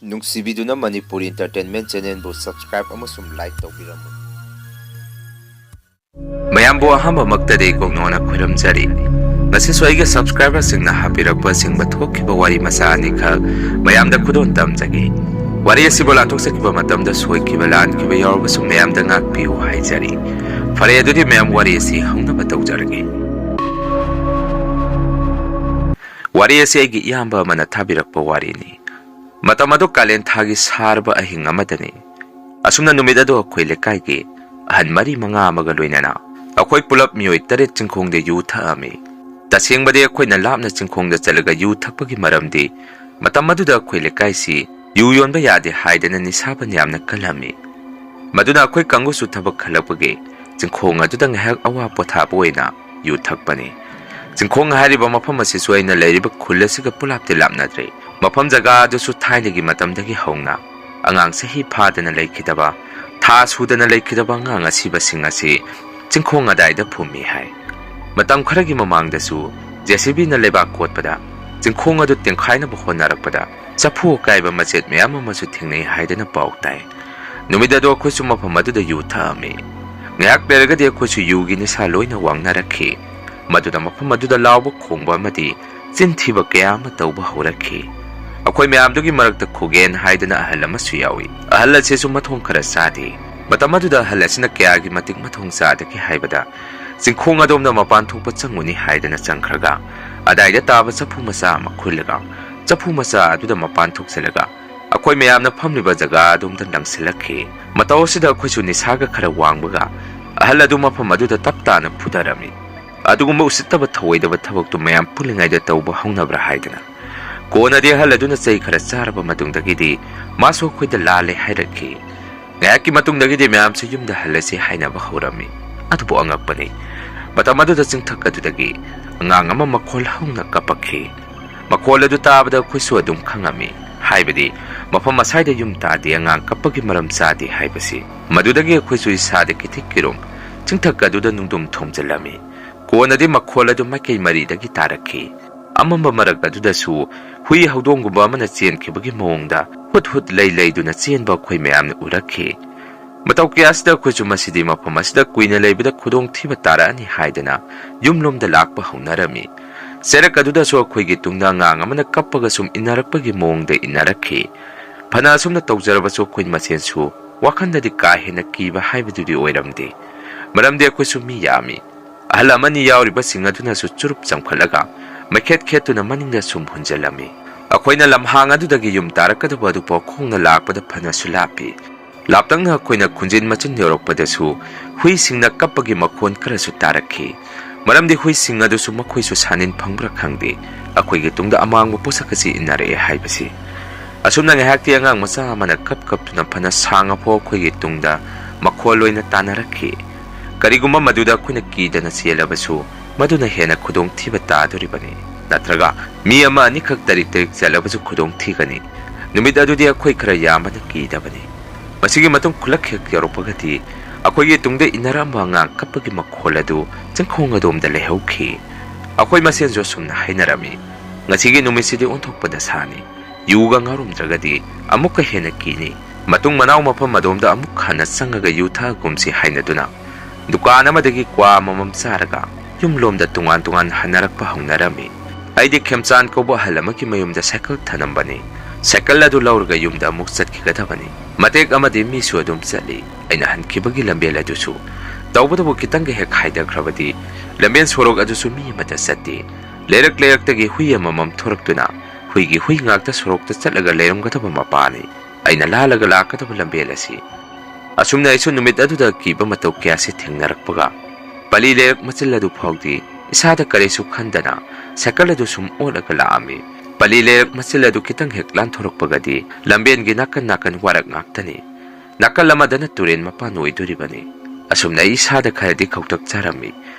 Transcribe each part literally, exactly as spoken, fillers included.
ꯅꯨꯡꯁꯤꯕꯤꯗꯨꯅ Manipur Entertainment Channelꯕꯨ subscribe ꯑꯃꯁꯨꯡ like ꯇꯧꯕꯤꯔꯝꯃꯨ꯫ ꯃꯌꯥꯝꯕꯨ ꯑꯍꯥꯟꯕꯃꯛꯇꯗ ꯏꯀꯣꯛꯅꯣꯅ ꯈꯨꯔꯨꯝꯖꯔꯤ꯫ ꯉꯁꯤꯁꯨ ꯑꯩꯒꯤ subscriberꯁꯤꯡꯅ ꯍꯥꯞꯄꯤꯔꯛꯄ ꯑꯁꯤꯡꯕ ꯊꯣꯛꯈꯤꯕ ꯋꯥꯔꯤ ꯃꯆꯥ ꯑꯅꯤꯈꯛ ꯃꯌꯥꯝꯗ ꯈꯨꯗꯣꯜ ꯇꯝꯖꯒꯦ꯫ ꯋꯥꯔꯤ ꯑꯁꯤꯕꯨ ꯂꯥꯟꯊꯣꯛꯆꯈꯤꯕ ꯃꯇꯝꯗ ꯁꯣꯏꯈꯤꯕ ꯂꯥꯟꯈꯤꯕ ꯌꯥꯎꯔꯕꯁꯨ ꯃꯌꯥꯝꯗ ꯉꯥꯛꯄꯤꯌꯨ ꯍꯥꯏꯖꯔꯤ꯫ ꯐꯔꯦ, ꯑꯗꯨꯗꯤ ꯃꯌꯥꯝ, ꯋꯥꯔꯤ ꯑꯁꯤ ꯍꯧꯅꯕ ꯇꯧꯖꯔꯒꯦ꯫ ꯋꯥꯔꯤ ꯑꯁꯤ ꯑꯩꯒꯤ ꯏꯌꯥꯝꯕ ꯑꯃꯅ ꯊꯥꯕꯤꯔꯛꯄ ꯋꯥꯔꯤꯅꯤ꯫ ꯃꯇꯝ ꯑꯗꯨ ꯀꯥꯂꯦꯟ ꯊꯥꯒꯤ ꯁꯥꯔꯕ ꯑꯍꯤꯡ ꯑꯃꯗꯅꯤ꯫ ꯑꯁꯨꯝꯅ ꯅꯨꯃꯤꯠ ꯑꯗꯨ ꯑꯩꯈꯣꯏ ꯂꯩꯀꯥꯏꯒꯤ ꯑꯍꯟ ꯃꯔꯤ ꯃꯉꯥ ꯑꯃꯒ ꯂꯣꯏꯅꯅ ꯑꯩꯈꯣꯏ ꯄꯨꯂꯞ ꯃꯤꯑꯣꯏ ꯇꯔꯦꯠ ꯆꯤꯡꯈꯣꯡꯗ ꯌꯨ ꯊꯛꯑꯝꯃꯤ꯫ ꯇꯁꯦꯡꯕꯗꯤ ꯑꯩꯈꯣꯏꯅ ꯂꯥꯞꯅ ꯆꯤꯡꯈꯣꯡꯗ ꯆꯠꯂꯒ ꯌꯨ ꯊꯛꯄꯒꯤ ꯃꯔꯝꯗꯤ, ꯃꯇꯝ ꯑꯗꯨꯗ ꯑꯩꯈꯣꯏ ꯂꯩꯀꯥꯏꯁꯤ ꯌꯨ ꯌꯣꯟꯕ ꯌꯥꯗꯦ ꯍꯥꯏꯗꯅ ꯅꯤꯁꯥꯕꯟ ꯌꯥꯝꯅ ꯀꯜꯂꯝꯃꯤ꯫ ꯃꯗꯨꯅ ꯑꯩꯈꯣꯏ ꯀꯥꯡꯕꯨꯁꯨ ꯊꯕꯛ ꯈꯜꯂꯛꯄꯒꯤ ꯆꯤꯡꯈꯣꯡ ꯑꯗꯨꯗ ꯉꯥꯏꯍꯥꯛ ꯑꯋꯥ ꯄꯣꯊꯥꯕ ꯑꯣꯏꯅ ꯌꯨ ꯊꯛꯄꯅꯤ꯫ ꯆꯤꯡꯈꯣꯡ ꯍꯥꯏꯔꯤꯕ ꯃꯐꯝ ꯑꯁꯤꯁꯨ ꯑꯩꯅ ꯂꯩꯔꯤꯕ ꯈꯨꯜ ꯑꯁꯤꯒ ꯄꯨꯂꯥꯞꯇꯤ ꯂꯥꯞꯅꯗ꯭ꯔꯦ꯫ ꯃꯐꯝ ꯖꯒꯥ ꯑꯗꯨꯁꯨ ꯊꯥꯏꯅꯒꯤ ꯃꯇꯝꯗꯒꯤ ꯍꯧꯅ ꯑꯉꯥꯡ ꯆꯍꯤ ꯐꯥꯗꯅ ꯂꯩꯈꯤꯗꯕ, ꯊꯥ ꯁꯨꯗꯅ ꯂꯩꯈꯤꯗꯕ ꯑꯉꯥꯡ ꯑꯁꯤꯕꯁꯤꯡ ꯑꯁꯤ ꯆꯤꯡꯈꯣꯡ ꯑꯗꯥꯏꯗ ꯐꯨꯝꯃꯤ ꯍꯥꯏ꯫ ꯃꯇꯝ ꯈꯔꯒꯤ ꯃꯃꯥꯡꯗꯁꯨ JCBꯅ ꯂꯩꯕꯥꯛ ꯀꯣꯠꯄꯗ ꯆꯤꯡꯈꯣꯡ ꯑꯗꯨ ꯇꯦꯡꯈꯥꯏꯅꯕ ꯍꯣꯠꯅꯔꯛꯄꯗ ꯆꯐꯨ ꯑꯀꯥꯏꯕ ꯃꯆꯦꯠ ꯃꯌꯥꯝ ꯑꯃꯁꯨ ꯊꯦꯡꯅꯩ ꯍꯥꯏꯗꯅ ꯄꯥꯎ ꯇꯥꯏ꯫ ꯅꯨꯃꯤꯠ ꯑꯗꯨ ꯑꯩꯈꯣꯏꯁꯨ ꯃꯐꯝ ꯑꯗꯨꯗ ꯌꯨ ꯊꯛꯑꯝꯃꯤ꯫ ꯉꯥꯏꯍꯥꯛ ꯂꯩꯔꯒꯗꯤ ꯑꯩꯈꯣꯏꯁꯨ ꯌꯨꯒꯤ ꯅꯤꯁꯥ ꯂꯣꯏꯅ ꯋꯥꯡꯅꯔꯛꯈꯤ꯫ ꯃꯗꯨꯗ ꯃꯐꯝ ꯑꯗꯨꯗ ꯂꯥꯎꯕ ꯈꯣꯡꯕ ꯑꯃꯗꯤ ꯆꯤꯟ ꯊꯤꯕ ꯀꯌꯥ ꯑꯃ ꯇꯧꯕ ꯍꯧꯔꯛꯈꯤ꯫ ꯑꯩꯈꯣꯏ ꯃꯌꯥꯝꯗꯨꯒꯤ ꯃꯔꯛꯇ ꯈꯨꯒꯦꯟ ꯍꯥꯏꯗꯅ ꯑꯍꯜ ꯑꯃꯁꯨ ꯌꯥꯎꯏ꯫ ꯑꯍꯜ ꯑꯁꯤꯁꯨ ꯃꯊꯣꯡ ꯈꯔ ꯆꯥꯗꯦ꯫ ꯃꯇꯝ ꯑꯗꯨꯗ ꯑꯍꯜ ꯑꯁꯤꯅ ꯀꯌꯥꯒꯤ ꯃꯇꯤꯛ ꯃꯊꯣꯡ ꯆꯥꯗꯒꯦ ꯍꯥꯏꯕꯗ, ꯆꯤꯡꯈꯣꯡ ꯑꯗꯣꯝꯗ ꯃꯄꯥꯟ ꯊꯣꯛꯄ ꯆꯪꯉꯨꯅꯤ ꯍꯥꯏꯗꯅ ꯆꯪꯈ꯭ꯔꯒ, ꯑꯗꯥꯏꯗ ꯇꯥꯕ ꯆꯐꯨ ꯃꯆꯥ ꯑꯃ ꯈꯨꯜꯂꯒ, ꯆꯐꯨ ꯃꯆꯥ ꯑꯗꯨꯗ ꯃꯄꯥꯟ ꯊꯣꯛꯆꯜꯂꯒ, ꯑꯩꯈꯣꯏ ꯃꯌꯥꯝꯅ ꯐꯝꯂꯤꯕ ꯖꯒꯥ ꯑꯗꯣꯝꯗ ꯂꯪꯁꯤꯜꯂꯛꯈꯤ꯫ ꯃꯇꯧ ꯑꯁꯤꯗ ꯑꯩꯈꯣꯏꯁꯨ ꯅꯤꯁꯥꯒ ꯈꯔ ꯋꯥꯡꯕꯒ, ꯑꯍꯜ ꯑꯗꯨ ꯃꯐꯝ ꯑꯗꯨꯗ ꯇꯞ ꯇꯥꯅ ꯐꯨꯊꯔꯝꯃꯤ꯫ ꯑꯗꯨꯒꯨꯝꯕ ꯎꯁꯤꯠꯇꯕ ꯊꯧꯑꯣꯏꯗꯕ ꯊꯕꯛꯇꯨ ꯃꯌꯥꯝ ꯄꯨꯜꯂꯤꯉꯩꯗ ꯇꯧꯕ ꯍꯧꯅꯕ꯭ꯔꯥ ꯍꯥꯏꯗꯅ꯫ ꯀꯣꯟꯅꯗꯤ ꯑꯍꯜ ꯑꯗꯨꯅ ꯆꯩ ꯈꯔ ꯆꯥꯔꯕ ꯃꯇꯨꯡꯗꯒꯤꯗꯤ ꯃꯥꯁꯨ ꯑꯩꯈꯣꯏꯗ ꯂꯥꯜꯂꯦ ꯍꯥꯏꯔꯛꯈꯤ꯫ ꯉꯥꯏꯍꯥꯛꯀꯤ ꯃꯇꯨꯡꯗꯒꯤꯗꯤ ꯃꯌꯥꯝꯁꯨ ꯌꯨꯝꯗ ꯍꯜꯂꯁꯤ ꯍꯥꯏꯅꯕ ꯍꯧꯔꯝꯃꯤ꯫ ꯑꯗꯨꯕꯨ ꯑꯉꯛꯄꯅꯤ, ꯃꯇꯝ ꯑꯗꯨꯗ ꯆꯤꯡꯊꯛ ꯑꯗꯨꯗꯒꯤ ꯑꯉꯥꯡ ꯑꯃ ꯃꯈꯣꯜ ꯍꯧꯅ ꯀꯞꯄꯛꯈꯤ꯫ ꯃꯈꯣꯜ ꯑꯗꯨ ꯇꯥꯕꯗ ꯑꯩꯈꯣꯏꯁꯨ ꯑꯗꯨꯝ ꯈꯪꯉꯝꯃꯤ, ꯍꯥꯏꯕꯗꯤ ꯃꯐꯝ ꯑꯁꯥꯏꯗ ꯌꯨꯝ ꯇꯥꯗꯦ, ꯑꯉꯥꯡ ꯀꯞꯄꯒꯤ ꯃꯔꯝ ꯆꯥꯗꯦ ꯍꯥꯏꯕꯁꯤ꯫ ꯃꯗꯨꯗꯒꯤ ꯑꯩꯈꯣꯏꯁꯨ ꯏꯁꯥꯗ ꯀꯤꯊꯤꯛ ꯀꯤꯔꯨꯝ ꯆꯤꯡꯊꯛ ꯑꯗꯨꯗ ꯅꯨꯡꯗꯨꯝ ꯊꯣꯝꯖꯤꯜꯂꯝꯃꯤ꯫ ꯀꯣꯟꯅꯗꯤ ꯃꯈꯣꯜ ꯑꯗꯨ ꯃꯥꯏꯀꯩ ꯃꯔꯤꯗꯒꯤ ꯇꯥꯔꯛꯈꯤ꯫ ꯑꯃꯝꯕ ꯃꯔꯛ ꯑꯗꯨꯗꯁꯨ ꯍꯨꯏ ꯍꯧꯗꯣꯡꯒꯨꯝꯕ ꯑꯃꯅ ꯆꯦꯟꯈꯤꯕꯒꯤ ꯃꯑꯣꯡꯗ ꯍꯨꯠ ꯍꯨꯠ ꯂꯩ ꯂꯩꯗꯨꯅ ꯆꯦꯟꯕ ꯑꯩꯈꯣꯏ ꯃꯌꯥꯝꯅ ꯎꯔꯛꯈꯤ꯫ ꯃꯇꯧ ꯀꯌꯥꯁꯤꯗ ꯑꯩꯈꯣꯏꯁꯨ ꯃꯁꯤꯗꯤ ꯃꯐꯝ ꯑꯁꯤꯗ ꯀꯨꯏꯅ ꯂꯩꯕꯗ ꯈꯨꯗꯣꯡꯊꯤꯕ ꯇꯥꯔꯛꯑꯅꯤ ꯍꯥꯏꯗꯅ ꯌꯨꯝꯂꯣꯝꯗ ꯂꯥꯛꯄ ꯍꯧꯅꯔꯝꯃꯤ꯫ ꯆꯩꯔꯛ ꯑꯗꯨꯗꯁꯨ ꯑꯩꯈꯣꯏꯒꯤ ꯇꯨꯡꯗ ꯑꯉꯥꯡ ꯑꯃꯅ ꯀꯞꯄꯒ ꯁꯨꯝ ꯏꯟꯅꯔꯛꯄꯒꯤ ꯃꯑꯣꯡꯗ ꯏꯟꯅꯔꯛꯈꯤ꯫ ꯐꯅ ꯑꯁꯨꯝꯅ ꯇꯧꯖꯔꯕꯁꯨ ꯑꯩꯈꯣꯏ ꯃꯁꯦꯟꯁꯨ ꯋꯥꯈꯜꯗꯗꯤ ꯀꯥ ꯍꯦꯟꯅ ꯀꯤꯕ ꯍꯥꯏꯕꯗꯨꯗꯤ ꯑꯣꯏꯔꯝꯗꯦ꯫ ꯃꯔꯝꯗꯤ ꯑꯩꯈꯣꯏꯁꯨ ꯃꯤ ꯌꯥꯝꯃꯤ꯫ ꯑꯍꯜ ꯑꯃꯅꯤ ꯌꯥꯎꯔꯤꯕꯁꯤꯡ ꯑꯗꯨꯅꯁꯨ ꯆꯨꯔꯨꯞ ꯆꯪꯈꯠꯂꯒ ꯃꯩꯈꯦꯠ ꯈꯦꯠꯇꯨꯅ ꯃꯅꯤꯡꯗ ꯁꯨꯝ ꯍꯨꯟꯖꯜꯂꯝꯃꯤ꯫ ꯑꯩꯈꯣꯏꯅ ꯂꯝꯍꯥꯡ ꯑꯗꯨꯗꯒꯤ ꯌꯨꯝ ꯇꯥꯔꯛꯀꯗꯕ ꯑꯗꯨꯐꯥꯎ ꯈꯣꯡꯅ ꯂꯥꯛꯄꯗ ꯐꯅꯁꯨ ꯂꯥꯞꯄꯤ꯫ ꯂꯥꯞꯇꯛꯅ ꯑꯩꯈꯣꯏꯅ ꯈꯨꯟꯖꯤꯟ ꯃꯆꯤꯟ ꯌꯧꯔꯛꯄꯗꯁꯨ ꯍꯨꯏꯁꯤꯡꯅ ꯀꯞꯄꯒꯤ ꯃꯈꯣꯟ ꯈꯔꯁꯨ ꯇꯥꯔꯛꯈꯤ꯫ ꯃꯔꯝꯗꯤ ꯍꯨꯏꯁꯤꯡ ꯑꯗꯨꯁꯨ ꯃꯈꯣꯏꯁꯨ ꯁꯥꯅꯤꯟ ꯐꯪꯕ꯭ꯔꯥ ꯈꯪꯗꯦ, ꯑꯩꯈꯣꯏꯒꯤ ꯇꯨꯡꯗ ꯑꯃꯥꯡꯕ ꯄꯣꯠꯁꯛ ꯑꯁꯤ ꯏꯟꯅꯔꯛꯑꯦ ꯍꯥꯏꯕꯁꯤ꯫ ꯑꯁꯨꯝꯅ ꯉꯥꯏꯍꯥꯛꯇꯤ ꯑꯉꯥꯡ ꯃꯆꯥ ꯑꯃꯅ ꯀꯞ ꯀꯞꯇꯨꯅ ꯐꯅ ꯁꯥꯡꯉꯐꯥꯎ ꯑꯩꯈꯣꯏꯒꯤ ꯇꯨꯡꯗ ꯃꯈꯣꯜ ꯑꯣꯏꯅ ꯇꯥꯅꯔꯛꯈꯤ꯫ ꯀꯔꯤꯒꯨꯝꯕ ꯃꯗꯨꯗ ꯑꯩꯈꯣꯏꯅ ꯀꯤꯗꯅ ꯆꯦꯜꯂꯕꯁꯨ, ꯃꯗꯨꯅ ꯍꯦꯟꯅ ꯈꯨꯗꯣꯡꯊꯤꯕ ꯇꯥꯗꯣꯔꯤꯕꯅꯤ꯫ ꯅꯠꯇ꯭ꯔꯒ ꯃꯤ ꯑꯃ ꯑꯅꯤꯈꯛ ꯇꯔꯤꯛ ꯇꯔꯤꯛ ꯆꯠꯂꯕꯁꯨ ꯈꯨꯗꯣꯡ ꯊꯤꯒꯅꯤ꯫ ꯅꯨꯃꯤꯠ ꯑꯗꯨꯗꯤ ꯑꯩꯈꯣꯏ ꯈꯔ ꯌꯥꯝꯕꯅ ꯀꯤꯗꯕꯅꯤ꯫ ꯃꯁꯤꯒꯤ ꯃꯇꯨꯡ ꯈꯨꯂꯛ ꯍꯦꯛ ꯌꯧꯔꯛꯄꯒꯗꯤ, ꯑꯩꯈꯣꯏꯒꯤ ꯇꯨꯡꯗ ꯏꯟꯅꯔꯝꯕ ꯑꯉꯥꯡ ꯀꯞꯄꯒꯤ ꯃꯈꯣꯜ ꯑꯗꯨ ꯆꯤꯡꯈꯣꯡ ꯑꯗꯣꯝꯗ ꯂꯩꯍꯧꯈꯤ꯫ ꯑꯩꯈꯣꯏ ꯃꯁꯦꯟꯁꯨ ꯑꯁꯨꯝꯅ ꯍꯥꯏꯅꯔꯝꯃꯤ, "ꯉꯁꯤꯒꯤ ꯅꯨꯃꯤꯠꯁꯤꯗꯤ ꯑꯣꯟꯊꯣꯛꯄ ꯗꯁꯥꯅꯤ꯫ ꯌꯨꯒ ꯉꯥꯎꯔꯝꯗ꯭ꯔꯒꯗꯤ ꯑꯃꯨꯛꯀ ꯍꯦꯟꯅ ꯀꯤꯅꯤ꯫ ꯃꯇꯨꯡ ꯃꯅꯥꯎ ꯃꯐꯝ ꯑꯗꯣꯝꯗ ꯑꯃꯨꯛ ꯍꯟꯅ ꯆꯪꯉꯒ ꯌꯨ ꯊꯛꯑꯒꯨꯝꯁꯤ" ꯍꯥꯏꯅꯗꯨꯅ ꯗꯨꯀꯥꯟ ꯑꯃꯗꯒꯤ ꯀ꯭ꯋꯥ ꯑꯃꯃꯝ ꯆꯥꯔꯒ ꯌꯨꯝꯂꯣꯝꯗ ꯇꯣꯉꯥꯟ ꯇꯣꯉꯥꯟ ꯍꯟꯅꯔꯛꯄ ꯍꯧꯅꯔꯝꯃꯤ꯫ ꯑꯩꯗꯤ ꯈꯦꯝꯆꯥꯟ ꯀꯧꯕ ꯑꯍꯜ ꯑꯃꯒꯤ ꯃꯌꯨꯝꯗ ꯁꯥꯏꯀꯜ ꯊꯅꯝꯕꯅꯤ꯫ ꯁꯥꯏꯀꯜ ꯑꯗꯨ ꯂꯧꯔꯒ ꯌꯨꯝꯗ ꯑꯃꯨꯛ ꯆꯠꯈꯤꯒꯗꯕꯅꯤ꯫ ꯃꯇꯦꯛ ꯑꯃꯗꯤ ꯃꯤꯁꯨ ꯑꯗꯨꯝ ꯆꯠꯂꯤ꯫ ꯑꯩꯅ ꯍꯟꯈꯤꯕꯒꯤ ꯂꯝꯕꯦꯜ ꯑꯗꯨꯁꯨ꯫ ꯇꯧꯕꯇꯕꯨ ꯈꯤꯇꯪꯒ ꯍꯦꯛ ꯍꯥꯏꯊꯈ꯭ꯔꯕꯗꯤ ꯂꯝꯕꯦꯜ ꯁꯣꯔꯣꯛ ꯑꯗꯨꯁꯨ ꯃꯤ ꯑꯃꯠꯇ ꯆꯠꯇꯦ꯫ ꯂꯩꯔꯛ ꯂꯩꯔꯛꯇꯒꯤ ꯍꯨꯏ ꯑꯃꯃꯝ ꯊꯣꯔꯛꯇꯨꯅ ꯍꯨꯏꯒꯤ ꯍꯨꯏ ꯉꯥꯛꯇ ꯁꯣꯔꯣꯛꯇ ꯆꯠꯂꯒ ꯂꯩꯔꯝꯒꯗꯕ ꯃꯄꯥꯅꯤ꯫ ꯑꯩꯅ ꯂꯥꯜꯂꯒ ꯂꯥꯛꯀꯗꯕ ꯂꯝꯕꯦꯜ ꯑꯁꯤ꯫ ꯑꯁꯨꯝꯅ ꯑꯩꯁꯨ ꯅꯨꯃꯤꯠ ꯑꯗꯨꯗ ꯑꯀꯤꯕ ꯃꯇꯧ ꯀꯌꯥꯁꯤ ꯊꯦꯡꯅꯔꯛꯄꯒ, ꯄꯂꯤ ꯂꯩꯔꯛ ꯃꯆꯤꯜ ꯑꯗꯨ ꯐꯥꯎꯗꯤ ꯏꯁꯥꯗ ꯀꯔꯤꯁꯨ ꯈꯟꯗꯅ ꯁꯥꯏꯀꯜ ꯑꯗꯨ ꯁꯨꯝ ꯑꯣꯠꯂꯒ ꯂꯥꯛꯑꯝꯃꯤ꯫ ꯄꯂꯤ ꯂꯩꯔꯛ ꯃꯆꯤꯜ ꯑꯗꯨ ꯈꯤꯇꯪ ꯍꯦꯛ ꯂꯥꯟꯊꯣꯔꯛꯄꯒꯗꯤ ꯂꯝꯕꯦꯟꯒꯤ ꯅꯥꯀꯟ ꯅꯥꯀꯟ ꯋꯥꯔꯛ ꯉꯥꯛꯇꯅꯤ꯫ ꯅꯥꯀꯜ ꯑꯃꯗꯅ ꯇꯨꯔꯦꯟ ꯃꯄꯥꯟ ꯑꯣꯏꯗꯣꯔꯤꯕꯅꯤ꯫ ꯑꯁꯨꯝꯅ ꯑꯩ ꯏꯁꯥꯗ ꯈꯔꯗꯤ ꯈꯧꯇꯛ ꯆꯥꯔꯝꯃꯤ꯫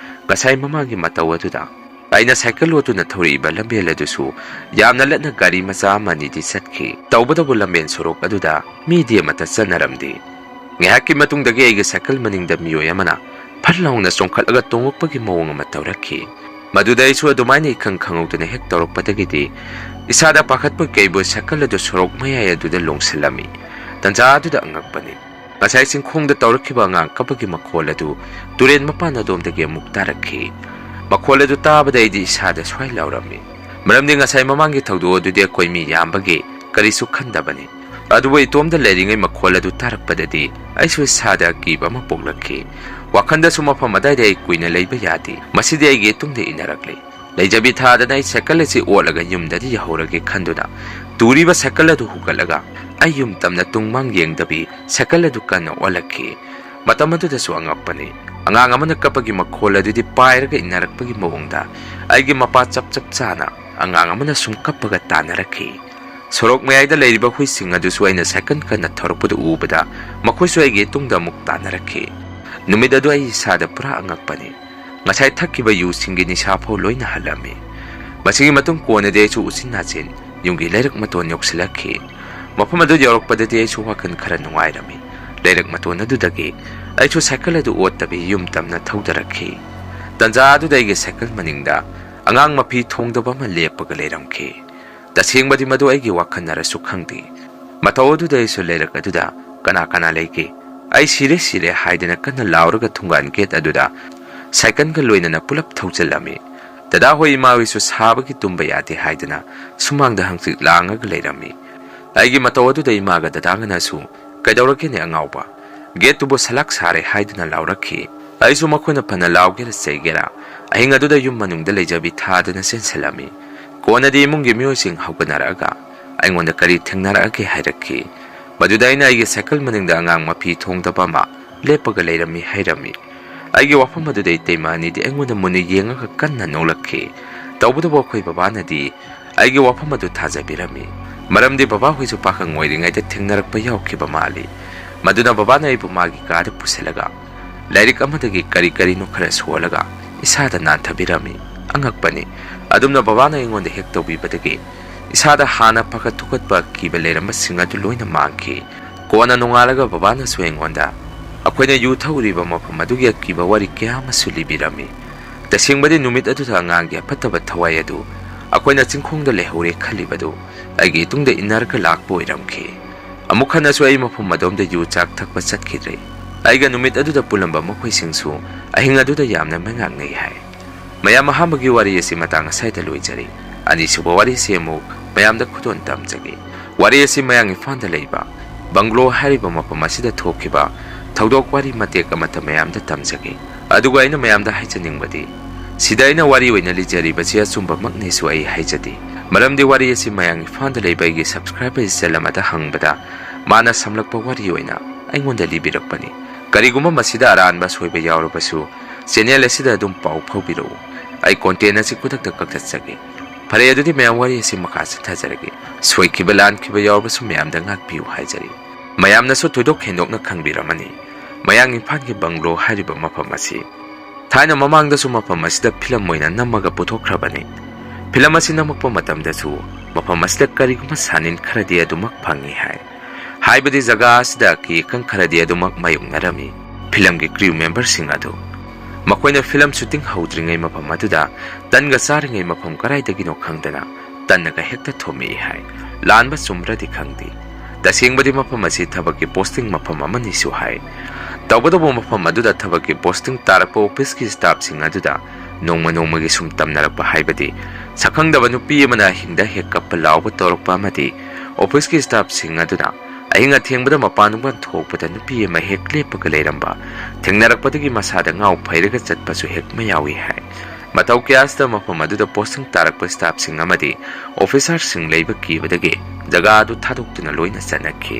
ꯉꯁꯥꯏ ꯃꯃꯥꯡꯒꯤ ꯃꯇꯧ ꯑꯗꯨꯗ ꯑꯩꯅ ꯁꯥꯏꯀꯜ ꯑꯣꯠꯇꯨꯅ ꯊꯧꯔꯛꯏꯕ ꯂꯝꯕꯦꯜ ꯑꯗꯨꯁꯨ ꯌꯥꯝꯅ ꯂꯠꯅ ꯒꯥꯔꯤ ꯃꯆꯥ ꯑꯃ ꯑꯅꯤꯗꯤ ꯆꯠꯈꯤ꯫ ꯇꯧꯕꯇꯕꯨ ꯂꯝꯕꯦꯟ ꯁꯣꯔꯣꯛ ꯑꯗꯨꯗ ꯃꯤꯗꯤ ꯑꯃꯠꯇ ꯆꯠꯅꯔꯝꯗꯦ꯫ ꯉꯥꯏꯍꯥꯛꯀꯤ ꯃꯇꯨꯡꯗꯒꯤ ꯑꯩꯒꯤ ꯁꯥꯏꯀꯜ ꯃꯅꯤꯡꯗ ꯃꯤꯑꯣꯏ ꯑꯃꯅ ꯐꯠ ꯂꯥꯎꯅ ꯆꯣꯡꯈꯠꯂꯒ ꯇꯣꯡꯉꯛꯄꯒꯤ ꯃꯑꯣꯡ ꯑꯃ ꯇꯧꯔꯛꯈꯤ꯫ ꯃꯗꯨꯗ ꯑꯩꯁꯨ ꯑꯗꯨꯃꯥꯏꯅ ꯏꯈꯪ ꯈꯪꯍꯧꯗꯅ ꯍꯦꯛ ꯇꯧꯔꯛꯄꯗꯒꯤꯗꯤ ꯏꯁꯥꯗ ꯄꯥꯈꯠꯄꯣꯏ ꯀꯩꯕꯣꯏ ꯁꯥꯏꯀꯜ ꯑꯗꯨ ꯁꯣꯔꯣꯛ ꯃꯌꯥꯏ ꯑꯗꯨꯗ ꯂꯣꯡꯁꯤꯜꯂꯝꯃꯤ꯫ ꯇꯟꯖꯥ ꯑꯗꯨꯗ ꯑꯉꯛꯄꯅꯤ꯫ ꯉꯁꯥꯏ ꯆꯤꯡꯈꯣꯡꯗ ꯇꯧꯔꯛꯈꯤꯕ ꯑꯉꯥꯡ ꯀꯞꯄꯒꯤ ꯃꯈꯣꯜ ꯑꯗꯨ ꯇꯨꯔꯦꯟ ꯃꯄꯥꯟ ꯑꯗꯣꯝꯗꯒꯤ ꯑꯃꯨꯛ ꯇꯥꯔꯛꯈꯤ꯫ ꯃꯈꯣꯜ ꯑꯗꯨ ꯇꯥꯕꯗ ꯑꯩꯗꯤ ꯏꯁꯥꯗ ꯁ꯭ꯋꯥꯏ ꯂꯥꯎꯔꯝꯃꯤ꯫ ꯃꯔꯝꯗꯤ ꯉꯁꯥꯏ ꯃꯃꯥꯡꯒꯤ ꯊꯧꯗꯣꯛ ꯑꯗꯨꯗꯤ ꯑꯩꯈꯣꯏ ꯃꯤ ꯌꯥꯝꯕꯒꯤ ꯀꯔꯤꯁꯨ ꯈꯟꯗꯕꯅꯤ꯫ ꯑꯗꯨꯕꯨ ꯏꯇꯣꯝꯗ ꯂꯩꯔꯤꯉꯩ ꯃꯈꯣꯜ ꯑꯗꯨ ꯇꯥꯔꯛꯄꯗꯗꯤ ꯑꯩꯁꯨ ꯏꯁꯥꯗ ꯑꯀꯤꯕ ꯑꯃ ꯄꯣꯛꯂꯛꯈꯤ꯫ ꯋꯥꯈꯟꯗꯁꯨ ꯃꯐꯝ ꯑꯗꯥꯏꯗ ꯑꯩ ꯀꯨꯏꯅ ꯂꯩꯕ ꯌꯥꯗꯦ, ꯃꯁꯤꯗꯤ ꯑꯩꯒꯤ ꯏꯇꯨꯡꯗ ꯏꯟꯅꯔꯛꯂꯦ꯫ ꯂꯩꯖꯕꯤ ꯊꯥꯗꯅ ꯑꯩ ꯁꯥꯏꯀꯜ ꯑꯁꯤ ꯑꯣꯠꯂꯒ ꯌꯨꯝꯗꯗꯤ ꯌꯧꯍꯧꯔꯒꯦ ꯈꯟꯗꯨꯅ ꯇꯨꯔꯤꯕ ꯁꯥꯏꯀꯜ ꯑꯗꯨ ꯍꯨꯒꯠꯂꯒ ꯑꯩ ꯌꯨꯝ ꯇꯝꯅ ꯇꯨꯡ ꯃꯥꯡ ꯌꯦꯡꯗꯕꯤ ꯁꯥꯏꯀꯜ ꯑꯗꯨ ꯀꯟꯅ ꯑꯣꯠꯂꯛꯈꯤ꯫ ꯃꯇꯝ ꯑꯗꯨꯗꯁꯨ ꯑꯉꯛꯄꯅꯤ꯫ ꯑꯉꯥꯡ ꯑꯃꯅ ꯀꯞꯄꯒꯤ ꯃꯈꯣꯜ ꯑꯗꯨꯗꯤ ꯄꯥꯏꯔꯒ ꯏꯟꯅꯔꯛꯄꯒꯤ ꯃꯑꯣꯡꯗ ꯑꯩꯒꯤ ꯃꯄꯥ ꯆꯞ ꯆꯞ ꯆꯥꯅ ꯑꯉꯥꯡ ꯑꯃꯅ ꯁꯨꯝ ꯀꯞꯄꯒ ꯇꯥꯟꯅꯔꯛꯈꯤ꯫ ꯁꯣꯔꯣꯛ ꯃꯌꯥꯏꯗ ꯂꯩꯔꯤꯕ ꯍꯨꯏꯁꯤꯡ ꯑꯗꯨꯁꯨ ꯑꯩꯅ ꯁꯥꯏꯀꯜ ꯀꯟꯅ ꯊꯧꯔꯛꯄꯗꯨ ꯎꯕꯗ ꯃꯈꯣꯏꯁꯨ ꯑꯩꯒꯤ ꯇꯨꯡꯗ ꯑꯃꯨꯛ ꯇꯥꯟꯅꯔꯛꯈꯤ꯫ ꯅꯨꯃꯤꯠ ꯑꯗꯨ ꯑꯩ ꯏꯁꯥꯗ ꯄꯨꯔꯥ ꯑꯉꯛꯄꯅꯤ꯫ ꯉꯁꯥꯏ ꯊꯛꯈꯤꯕ ꯌꯨꯁꯤꯡꯒꯤ ꯅꯤꯁꯥ ꯐꯥꯎ ꯂꯣꯏꯅ ꯍꯜꯂꯝꯃꯤ꯫ ꯃꯁꯤꯒꯤ ꯃꯇꯨꯡ ꯀꯣꯟꯅꯗꯤ ꯑꯩꯁꯨ ꯎꯆꯤꯟ ꯅꯥꯆꯤꯟ ꯌꯨꯝꯒꯤ ꯂꯩꯔꯛ ꯃꯇꯣꯟ ꯌꯧꯁꯤꯜꯂꯛꯈꯤ꯫ ꯃꯐꯝ ꯑꯗꯨ ꯌꯧꯔꯛꯄꯗꯗꯤ ꯑꯩꯁꯨ ꯋꯥꯈꯜ ꯈꯔ ꯅꯨꯡꯉꯥꯏꯔꯝꯃꯤ꯫ ꯂꯩꯔꯛ ꯃꯇꯣꯟ ꯑꯗꯨꯗꯒꯤ ꯑꯩꯁꯨ ꯁꯥꯏꯀꯜ ꯑꯗꯨ ꯑꯣꯠꯇꯕꯤ ꯌꯨꯝ ꯇꯝꯅ ꯊꯧꯗꯔꯛꯈꯤ꯫ ꯇꯟꯖꯥ ꯑꯗꯨꯗ ꯑꯩꯒꯤ ꯁꯥꯏꯀꯜ ꯃꯅꯤꯡꯗ ꯑꯉꯥꯡ ꯃꯐꯤ ꯊꯣꯡꯗꯕ ꯑꯃ ꯂꯦꯞꯄꯒ ꯂꯩꯔꯝꯈꯤ꯫ ꯇꯁꯦꯡꯕꯗꯤ ꯃꯗꯨ ꯑꯩꯒꯤ ꯋꯥꯈꯜꯅꯔꯁꯨ ꯈꯪꯗꯦ꯫ ꯃꯇꯧ ꯑꯗꯨꯗ ꯑꯩꯁꯨ ꯂꯩꯔꯛ ꯑꯗꯨꯗ "ꯀꯅꯥ ꯀꯅꯥ ꯂꯩꯒꯦ? ꯑꯩ ꯁꯤꯔꯦ, ꯁꯤꯔꯦ" ꯍꯥꯏꯗꯅ ꯀꯟꯅ ꯂꯥꯎꯔꯒ ꯊꯣꯡꯒꯥꯟ ꯒꯦꯠ ꯑꯗꯨꯗ ꯁꯥꯏꯀꯜꯒ ꯂꯣꯏꯅꯅ ꯄꯨꯂꯞ ꯊꯧꯖꯤꯜꯂꯝꯃꯤ꯫ ꯗꯗꯥ ꯍꯣꯏ ꯏꯃꯥ ꯍꯣꯏꯁꯨ ꯁꯥꯕꯒꯤ ꯇꯨꯝꯕ ꯌꯥꯗꯦ ꯍꯥꯏꯗꯅ ꯁꯨꯃꯥꯡꯗ ꯍꯪꯆꯤꯠ ꯂꯥꯡꯉꯒ ꯂꯩꯔꯝꯃꯤ꯫ ꯑꯩꯒꯤ ꯃꯇꯧ ꯑꯗꯨꯗ ꯏꯃꯥꯒ ꯗꯗꯥꯒꯅꯁꯨ "ꯀꯩꯗꯧꯔꯒꯦꯅꯦ ꯑꯉꯥꯎꯕ? ꯒꯦꯠꯇꯨꯕꯨ ꯁꯂꯥꯛ ꯁꯥꯔꯦ" ꯍꯥꯏꯗꯨꯅ ꯂꯥꯎꯔꯛꯈꯤ꯫ ꯑꯩꯁꯨ ꯃꯈꯣꯏꯅ ꯐꯅ ꯂꯥꯎꯒꯦꯔꯥ ꯆꯩꯒꯦꯔꯥ ꯑꯍꯤꯡ ꯑꯗꯨꯗ ꯌꯨꯝ ꯃꯅꯨꯡꯗ ꯂꯩꯖꯕꯤ ꯊꯥꯗꯅ ꯆꯦꯟꯁꯤꯜꯂꯝꯃꯤ꯫ ꯀꯣꯟꯅꯗꯤ ꯏꯃꯨꯡꯒꯤ ꯃꯤꯑꯣꯏꯁꯤꯡ ꯍꯧꯒꯠꯅꯔꯛꯑꯒ ꯑꯩꯉꯣꯟꯗ ꯀꯔꯤ ꯊꯦꯡꯅꯔꯛꯑꯒꯦ ꯍꯥꯏꯔꯛꯈꯤ꯫ ꯃꯗꯨꯗ ꯑꯩꯅ ꯑꯩꯒꯤ ꯁꯥꯏꯀꯜ ꯃꯅꯤꯡꯗ ꯑꯉꯥꯡ ꯃꯐꯤ ꯊꯣꯡꯗꯕ ꯑꯃ ꯂꯦꯞꯄꯒ ꯂꯩꯔꯝꯃꯤ ꯍꯥꯏꯔꯝꯃꯤ꯫ ꯑꯩꯒꯤ ꯋꯥꯐꯝ ꯑꯗꯨꯗ ꯏꯇꯩꯃ ꯑꯅꯤꯗꯤ ꯑꯩꯉꯣꯟꯗ ꯃꯨꯟꯅ ꯌꯦꯡꯉꯒ ꯀꯟꯅ ꯅꯣꯛꯂꯛꯈꯤ꯫ ꯇꯧꯕꯇꯕꯨ ꯑꯩꯈꯣꯏ ꯕꯕꯥꯅꯗꯤ ꯑꯩꯒꯤ ꯋꯥꯐꯝ ꯑꯗꯨ ꯊꯥꯖꯕꯤꯔꯝꯃꯤ꯫ ꯃꯔꯝꯗꯤ ꯕꯕꯥꯍꯣꯏꯁꯨ ꯄꯥꯈꯪ ꯑꯣꯏꯔꯤꯉꯩꯗ ꯊꯦꯡꯅꯔꯛꯄ ꯌꯥꯎꯈꯤꯕ ꯃꯥꯜꯂꯤ꯫ ꯃꯗꯨꯅ ꯕꯕꯥꯅ ꯑꯩꯕꯨ ꯃꯥꯒꯤ ꯀꯥꯗ ꯄꯨꯁꯤꯜꯂꯒ ꯂꯥꯏꯔꯤꯛ ꯑꯃꯗꯒꯤ ꯀꯔꯤ ꯀꯔꯤꯅꯣ ꯈꯔ ꯁꯣꯜꯂꯒ ꯏꯁꯥꯗ ꯅꯥꯟꯊꯕꯤꯔꯝꯃꯤ꯫ ꯑꯉꯛꯄꯅꯤ꯫ ꯑꯗꯨꯝꯅ ꯕꯕꯥꯅ ꯑꯩꯉꯣꯟꯗ ꯍꯦꯛ ꯇꯧꯕꯤꯕꯗꯒꯤ ꯏꯁꯥꯗ ꯍꯥꯟꯅ ꯄꯥꯈꯠ ꯊꯨꯀꯠꯄ ꯑꯀꯤꯕ ꯂꯩꯔꯝꯕꯁꯤꯡ ꯑꯗꯨ ꯂꯣꯏꯅ ꯃꯥꯡꯈꯤ꯫ ꯀꯣꯟꯅ ꯅꯣꯡꯉꯥꯜꯂꯒ ꯕꯕꯥꯅꯁꯨ ꯑꯩꯉꯣꯟꯗ ꯑꯩꯈꯣꯏꯅ ꯌꯨ ꯊꯛꯎꯔꯤꯕ ꯃꯐꯝ ꯑꯗꯨꯒꯤ ꯑꯀꯤꯕ ꯋꯥꯔꯤ ꯀꯌꯥ ꯑꯃꯁꯨ ꯂꯤꯕꯤꯔꯝꯃꯤ꯫ ꯇꯁꯦꯡꯕꯗꯤ ꯅꯨꯃꯤꯠ ꯑꯗꯨꯗ ꯑꯉꯥꯡꯒꯤ ꯑꯐꯠꯇꯕ ꯊꯋꯥꯏ ꯑꯗꯨ ꯑꯩꯈꯣꯏꯅ ꯆꯤꯡꯈꯣꯡꯗ ꯂꯩꯍꯧꯔꯦ ꯈꯜꯂꯤꯕꯗꯨ ꯑꯩꯒꯤ ꯏꯇꯨꯡꯗ ꯏꯟꯅꯔꯒ ꯂꯥꯛꯄ ꯑꯣꯏꯔꯝꯈꯤ꯫ ꯑꯃꯨꯛ ꯍꯟꯅꯁꯨ ꯑꯩ ꯃꯐꯝ ꯑꯗꯣꯝꯗ ꯌꯨ ꯆꯥꯛ ꯊꯛꯄ ꯆꯠꯈꯤꯗ꯭ꯔꯦ꯫ ꯑꯩꯒ ꯅꯨꯃꯤꯠ ꯑꯗꯨꯗ ꯄꯨꯜꯂꯝꯕ ꯃꯈꯣꯏꯁꯤꯡꯁꯨ ꯑꯍꯤꯡ ꯑꯗꯨꯗ ꯌꯥꯝꯅ ꯃꯉꯥꯛꯅꯩ ꯍꯥꯏ꯫ ꯃꯌꯥꯝ, ꯑꯍꯥꯟꯕꯒꯤ ꯋꯥꯔꯤ ꯑꯁꯤ ꯃꯇꯥꯡ ꯑꯁ꯭ꯋꯥꯏꯗ ꯂꯣꯏꯖꯔꯤ꯫ ꯑꯅꯤꯁꯨꯕ ꯋꯥꯔꯤꯁꯤ ꯑꯃꯨꯛ ꯃꯌꯥꯝꯗ ꯈꯨꯗꯣꯜ ꯇꯝꯖꯒꯦ꯫ ꯋꯥꯔꯤ ꯑꯁꯤ ꯃꯌꯥꯡ ꯏꯝꯐꯥꯜꯗ ꯂꯩꯕ ꯕꯪꯒ꯭ꯂꯣ ꯍꯥꯏꯔꯤꯕ ꯃꯐꯝ ꯑꯁꯤꯗ ꯊꯣꯛꯈꯤꯕ ꯊꯧꯗꯣꯛ ꯋꯥꯔꯤ ꯃꯇꯦꯛ ꯑꯃꯠꯇ ꯃꯌꯥꯝꯗ ꯇꯝꯖꯒꯦ꯫ ꯑꯗꯨꯒ ꯑꯩꯅ ꯃꯌꯥꯝꯗ ꯍꯥꯏꯖꯅꯤꯡꯕꯗꯤ, ꯁꯤꯗ ꯑꯩꯅ ꯋꯥꯔꯤ ꯑꯣꯏꯅ ꯂꯤꯖꯔꯤꯕꯁꯤ ꯑꯆꯨꯝꯕꯃꯛꯅꯦꯁꯨ ꯑꯩ ꯍꯥꯏꯖꯗꯦ꯫ ꯃꯔꯝꯗꯤ ꯋꯥꯔꯤ ꯑꯁꯤ ꯃꯌꯥꯡ ꯏꯝꯐꯥꯜꯗ ꯂꯩꯕ ꯑꯩꯒꯤ subscriber ꯏꯆꯜ ꯑꯃꯗ ꯍꯪꯕꯗ, ꯃꯥꯅ ꯁꯝꯂꯛꯄ ꯋꯥꯔꯤ ꯑꯣꯏꯅ ꯑꯩꯉꯣꯟꯗ ꯂꯤꯕꯤꯔꯛꯄꯅꯤ꯫ ꯀꯔꯤꯒꯨꯝꯕ ꯃꯁꯤꯗ ꯑꯔꯥꯟꯕ ꯑꯁꯣꯏꯕ ꯌꯥꯎꯔꯕꯁꯨ, channel ꯑꯁꯤꯗ ꯑꯗꯨꯝ ꯄꯥꯎ ꯐꯥꯎꯕꯤꯔꯛꯎ꯫ ꯑꯩ content ꯑꯁꯤ ꯈꯨꯗꯛꯇ ꯀꯛꯊꯠꯆꯒꯦ꯫ ꯐꯔꯦ, ꯑꯗꯨꯗꯤ ꯃꯌꯥꯝ, ꯋꯥꯔꯤ ꯑꯁꯤ ꯃꯈꯥ ꯆꯠꯊꯖꯔꯒꯦ꯫ ꯁꯣꯏꯈꯤꯕ ꯂꯥꯟꯈꯤꯕ ꯌꯥꯎꯔꯕꯁꯨ ꯃꯌꯥꯝꯗ ꯉꯥꯛꯄꯤꯌꯨ ꯍꯥꯏꯖꯔꯤ꯫ ꯃꯌꯥꯝꯅꯁꯨ ꯊꯣꯏꯗꯣꯛ ꯍꯦꯟꯗꯣꯛꯅ ꯈꯪꯕꯤꯔꯝꯃꯅꯤ, ꯃꯌꯥꯡ ꯏꯝꯐꯥꯜꯒꯤ ꯕꯪꯒ꯭ꯂꯣ ꯍꯥꯏꯔꯤꯕ ꯃꯐꯝ ꯑꯁꯤ ꯊꯥꯏꯅ ꯃꯃꯥꯡꯗꯁꯨ ꯃꯐꯝ ꯑꯁꯤꯗ film ꯑꯣꯏꯅ ꯅꯝꯃꯒ ꯄꯨꯊꯣꯛꯈ꯭ꯔꯕꯅꯤ꯫ Film ꯑꯁꯤ ꯅꯝꯃꯛꯄ ꯃꯇꯝꯗꯁꯨ ꯃꯐꯝ ꯑꯁꯤꯗ ꯀꯔꯤꯒꯨꯝꯕ ꯁꯥꯅꯤꯟ ꯈꯔꯗꯤ ꯑꯗꯨꯃꯛ ꯐꯪꯏ ꯍꯥꯏ꯫ ꯍꯥꯏꯕꯗꯤ ꯖꯒꯥ ꯑꯁꯤꯗ ꯑꯀꯤ ꯑꯈꯪ ꯈꯔꯗꯤ ꯑꯗꯨꯃꯛ ꯃꯥꯌꯣꯛꯅꯔꯝꯃꯤ꯫ Filmꯒꯤ crew memberꯁꯤꯡ ꯑꯗꯨ ꯃꯈꯣꯏꯅ film shooting ꯍꯧꯗ꯭ꯔꯤꯉꯩ ꯃꯐꯝ ꯑꯗꯨꯗ ꯇꯟꯒ ꯆꯥꯔꯤꯉꯩ ꯃꯐꯝ ꯀꯗꯥꯏꯗꯒꯤꯅꯣ ꯈꯪꯗꯅ ꯇꯟꯅꯒ ꯍꯦꯛꯇ ꯊꯣꯝꯃꯛꯏ ꯍꯥꯏ꯫ ꯂꯥꯟꯕ ꯆꯨꯝꯕ꯭ꯔꯗꯤ ꯈꯪꯗꯦ꯫ ꯇꯁꯦꯡꯕꯗꯤ ꯃꯐꯝ ꯑꯁꯤ ꯊꯕꯛꯀꯤ posting ꯃꯐꯝ ꯑꯃꯅꯤꯁꯨ ꯍꯥꯏ꯫ ꯇꯧꯕꯇꯕꯨ ꯃꯐꯝ ꯑꯗꯨꯗ ꯊꯕꯛꯀꯤ posting ꯇꯥꯔꯛꯄ officeꯀꯤ staffꯁꯤꯡ ꯑꯗꯨꯗ ꯅꯣꯡꯃ ꯅꯣꯡꯃꯒꯤ ꯁꯨꯝ ꯇꯝꯅꯔꯛꯄ ꯍꯥꯏꯕꯗꯤ, ꯁꯛꯈꯪꯗꯕ ꯅꯨꯄꯤ ꯑꯃꯅ ꯑꯍꯤꯡꯗ ꯍꯦꯛ ꯀꯞꯄ ꯂꯥꯎꯕ ꯇꯧꯔꯛꯄ ꯑꯃꯗꯤ officeꯀꯤ staffꯁꯤꯡ ꯑꯗꯨꯅ ꯑꯍꯤꯡ ꯑꯊꯦꯡꯕꯗ ꯃꯄꯥꯟ ꯅꯨꯡꯄꯥꯟ ꯊꯣꯛꯄꯗ ꯅꯨꯄꯤ ꯑꯃ ꯍꯦꯛ ꯂꯦꯞꯄꯒ ꯂꯩꯔꯝꯕ ꯊꯦꯡꯅꯔꯛꯄꯗꯒꯤ ꯃꯁꯥꯗ ꯉꯥꯎ ꯐꯩꯔꯒ ꯆꯠꯄꯁꯨ ꯍꯦꯛ ꯃꯌꯥꯎꯏ ꯍꯥꯏ꯫ ꯃꯇꯧ ꯀꯌꯥꯁꯤꯗ ꯃꯐꯝ ꯑꯗꯨꯗ posting ꯇꯥꯔꯛꯄ staffꯁꯤꯡ ꯑꯃꯗꯤ officerꯁꯤꯡ ꯂꯩꯕ ꯀꯤꯕꯗꯒꯤ ꯖꯒꯥ ꯑꯗꯨ ꯊꯥꯗꯣꯛꯇꯨꯅ ꯂꯣꯏꯅ ꯆꯠꯅꯈꯤ꯫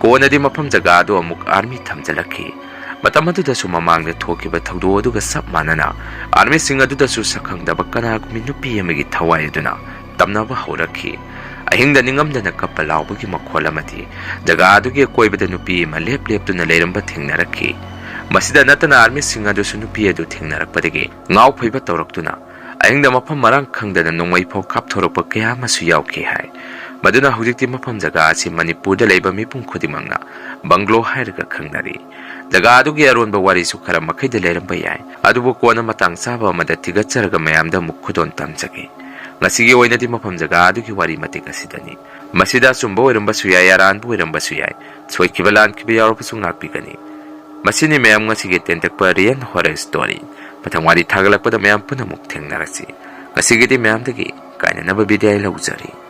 ꯀꯣꯟꯅꯗꯤ ꯃꯐꯝ ꯖꯒꯥ ꯑꯗꯨ ꯑꯃꯨꯛ army ꯊꯝꯖꯤꯜꯂꯛꯈꯤ꯫ ꯃꯇꯝ ꯑꯗꯨꯗꯁꯨ ꯃꯃꯥꯡꯗ ꯊꯣꯛꯈꯤꯕ ꯊꯧꯗꯣꯛ ꯑꯗꯨꯒ ꯆꯞ ꯃꯥꯟꯅꯅ armyꯁꯤꯡ ꯑꯗꯨꯗꯁꯨ ꯁꯛꯈꯪꯗꯕ ꯀꯅꯥꯒꯨꯝꯕꯤ ꯅꯨꯄꯤ ꯑꯃꯒꯤ ꯊꯋꯥꯏ ꯑꯗꯨꯅ ꯇꯝꯅꯕ ꯍꯧꯔꯛꯈꯤ꯫ ꯑꯍꯤꯡꯗ ꯅꯤꯡꯉꯝꯗꯅ ꯀꯞꯄ ꯂꯥꯎꯕꯒꯤ ꯃꯈꯣꯜ ꯑꯃꯗꯤ ꯖꯒꯥ ꯑꯗꯨꯒꯤ ꯑꯀꯣꯏꯕꯗ ꯅꯨꯄꯤ ꯑꯃ ꯂꯦꯞ ꯂꯦꯞꯇꯨꯅ ꯂꯩꯔꯝꯕ ꯊꯦꯡꯅꯔꯛꯈꯤ꯫ ꯃꯁꯤꯗ ꯅꯠꯇꯅ armyꯁꯤꯡ ꯑꯗꯨꯁꯨ ꯅꯨꯄꯤ ꯑꯗꯨ ꯊꯦꯡꯅꯔꯛꯄꯗꯒꯤ ꯉꯥꯎ ꯐꯩꯕ ꯇꯧꯔꯛꯇꯨꯅ ꯑꯍꯤꯡꯗ ꯃꯐꯝ ꯃꯔꯥꯡ ꯈꯪꯗꯅ ꯅꯣꯡꯃꯩ ꯐꯥꯎ ꯀꯥꯞꯊꯣꯔꯛꯄ ꯀꯌꯥ ꯑꯃꯁꯨ ꯌꯥꯎꯈꯤ ꯍꯥꯏ꯫ ꯃꯗꯨꯅ ꯍꯧꯖꯤꯛꯇꯤ ꯃꯐꯝ ꯖꯒꯥ ꯑꯁꯤ ꯃꯅꯤꯄꯨꯔꯗ ꯂꯩꯕ ꯃꯤꯄꯨꯝ ꯈꯨꯗꯤꯡꯃꯛꯅ ꯕꯪꯒ꯭ꯂꯣ ꯍꯥꯏꯔꯒ ꯈꯪꯅꯔꯤ꯫ ꯖꯒꯥ ꯑꯗꯨꯒꯤ ꯑꯔꯣꯟꯕ ꯋꯥꯔꯤꯁꯨ ꯈꯔ ꯃꯈꯩꯗ ꯂꯩꯔꯝꯕ ꯌꯥꯏ, ꯑꯗꯨꯕꯨ ꯀꯣꯟꯅ ꯃꯇꯥꯡ ꯆꯥꯕ ꯑꯃꯗ ꯊꯤꯒꯠꯆꯔꯒ ꯃꯌꯥꯝꯗ ꯑꯃꯨꯛ ꯈꯨꯗꯣꯜ ꯇꯝꯖꯒꯦ꯫ ꯉꯁꯤꯒꯤ ꯑꯣꯏꯅꯗꯤ ꯃꯐꯝ ꯖꯒꯥ ꯑꯗꯨꯒꯤ ꯋꯥꯔꯤ ꯃꯇꯦꯛ ꯑꯁꯤꯗꯅꯤ꯫ ꯃꯁꯤꯗ ꯑꯆꯨꯝꯕ ꯑꯣꯏꯔꯝꯕꯁꯨ ꯌꯥꯏ, ꯑꯔꯥꯟꯕ ꯑꯣꯏꯔꯝꯕꯁꯨ ꯌꯥꯏ꯫ ꯁꯣꯏꯈꯤꯕ ꯂꯥꯟꯈꯤꯕ ꯌꯥꯎꯔꯕꯁꯨ ꯉꯥꯛꯄꯤꯒꯅꯤ꯫ ꯃꯁꯤꯅꯤ ꯃꯌꯥꯝ ꯉꯁꯤꯒꯤ ꯇꯦꯟꯇꯛꯄ real horror story꯫ ꯃꯊꯪ ꯋꯥꯔꯤ ꯊꯥꯒꯠꯂꯛꯄꯗ ꯃꯌꯥꯝ ꯄꯨꯝꯅꯃꯛ ꯊꯦꯡꯅꯔꯁꯤ꯫ ꯉꯁꯤꯒꯤꯗꯤ ꯃꯌꯥꯝꯗꯒꯤ ꯀꯥꯏꯅꯅꯕ ꯕꯤꯗꯥꯏ ꯂꯧꯖꯔꯤ꯫